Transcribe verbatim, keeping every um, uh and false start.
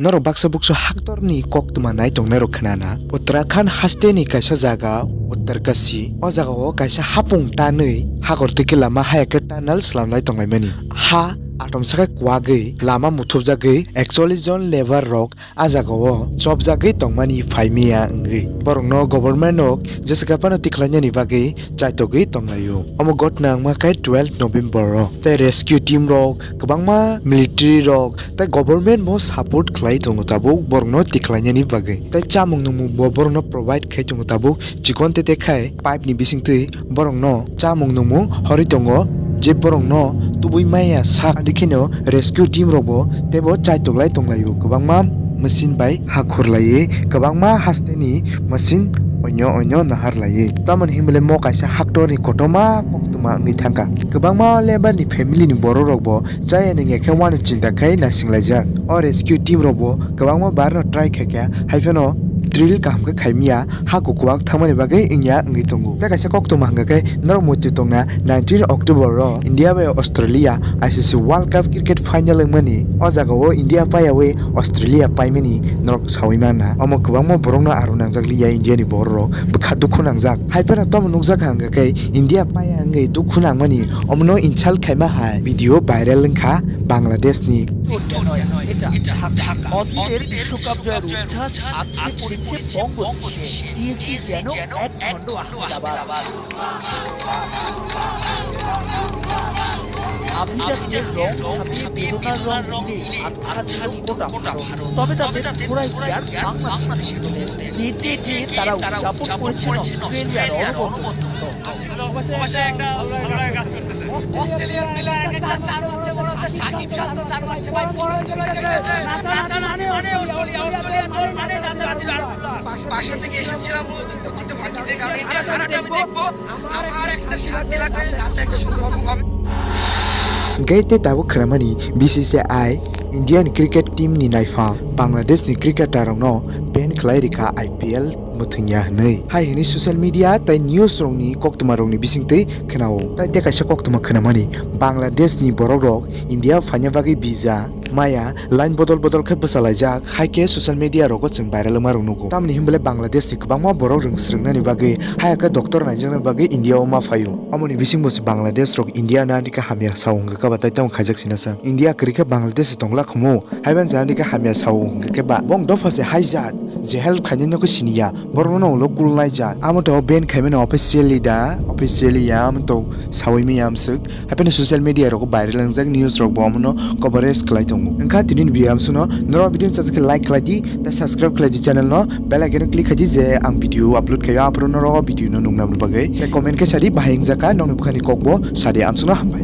Norok baksa buksu haktorni koktwma nai tongnairok khnana. Uttarakhand hasteni kaisa jaga Uttarkashi, o jagao kaisa hapung tanwi hakor twi khe lama haya khe tunnel slamlai tonglaimani. Ha atomsa khe kwagwi lama muthupjagwi ekchollish jon labour rok a jagao chopjagwi tongmani phaimaya wngwi borokno government rok jesa khe phano tikhlainani bagwi chaitogwi tonglaio. Omo gotna wngma khe twelve November o. Tei rescue team rok, kwbangma military rok tei government bo support khlai tongo tabuk borokno tikhlainani bagwi. Tei chamung nungmung bo borokno provide khai tongo tabuk, chikon tete khai pipe ni bisingtwi borokno chamung nungmung horwi tongo, je borokno tubui maya sak. Adikheno rescue team rok bo teibo chaitoklai tonglaio, kwbangma machine bai hakhor laiwi, kwbangma hasteni machine oino oino nahar laiwi. Tamoni hinmale mo kaisa haktorni kotorma koktwma wngwi thangkha. Kwbangma labour ni family ni borok rok bo chaya nungya khe uanw chinta khai naisinglaijak. O rescue team rok bo kwbangma bar no try khaikha, haiphano drill kaham khe khaimya, ha kukwak thangmani bagwi wngya wngwi tongo. Tei kaisa koktwma hwnkha khe norok muitu tongna nineteen October o India bai Australia I C C World Cup cricket final wngmani. O jagao India paiyawi Australia paimani norok sawi manna. Omo kwbangma borokno aro nangjak liya India ni borok rok bwkha dukhu nangjak. Haiphano tamo nukjakha hwnkha khe India paiya wngwi dukhu nangmani omono insult khaima hai video viral wngkha Bangladesh ni. উঠতে নয়, এটা ঢাকা। অতীতের বিশ্বকাপ জয়ের উচ্ছ্বাস আছড়ে পড়েছে বঙ্গদেশে। টিএসসি যেন এক খণ্ড আহমেদাবাদ। আভিজাত্যের রং ছাপিয়ে বেদনার রং ঘিরে আচ্ছাদিত গোটা ভারত। তবে তাদের থোড়াই কি আর বাংলাদেশের দলের? নেচে গেয়ে তারা উদযাপন করেছেন অস্ট্রেলিয়ার অনবদ্য। অবশ্যই একটা ভালো লাগা কাজ করতেছে। অস্ট্রেলিয়ার প্লেয়ার এক একটা চার মারছে, মনে হচ্ছে সাকিব শান্ত চার মারছে, ভাই, বড় ছেলে ছেলে। নাচানাচি মানে অস্ট্রেলিয়া, অস্ট্রেলিয়ার দল মানে নাচানাচি। পাশে থেকে এসেছিলাম মূলত কোচিংটা ফাঁকি দিয়ে, কারণ ইন্ডিয়া হারাটা আমি দেখবো। আমার একটা শান্তি লাগবে, রাতে একটা সুন্দর হবে। Hingke tei tabuk khwnamani B C C I Indian cricket team ni naipha Bangladesh ni cricketer rokno ban khlai rikha I P L mwthwngya hwnwi. Hai hwnwi social media tei news rokni koktwma rokni bisingtwi khwnao. Tai tei kaisa koktwma khwnamani, Bangladesh ni borok rok India phaina bagwi visa maya line bodol bodol khe bwsalaijak, hai khe social media rogo chwng viral wngma rok nugo. Tamni hinbole Bangladesh ni kwbangma borok rwng swrwngnani bagwi, hai khe doctor naijaknani bagwi India o ma phaio. Omoni bisingbo se Bangladesh rok India no ani khe hamya sao hwnkhe khe ba tai tamo khaijak sinasa. India kwrwi khe Bangladesh se tongla khumu. Haiban jani khe hamya sao hwnkhe khe ba bong dopha se haijat, je help khainai no khe siniya, borok no ulo kulnai jat. Amo to ban khaimani officially da, officially ya, amo to sawi maya amswk. Hapheno social media rogo viral wngjak news rok bo omono coverage khlai tongo. Wngkha tini ni video amswkno, norok video chajak khe like khlai di, tei subscribe khlai di channel no, bell icon no click khai di je ang video upload khaio aphuru norok video no nukna bagwi. Tei comment khe sadi bahai wngjak kha nokni bwkhani kokbo sadi amswkno hambai.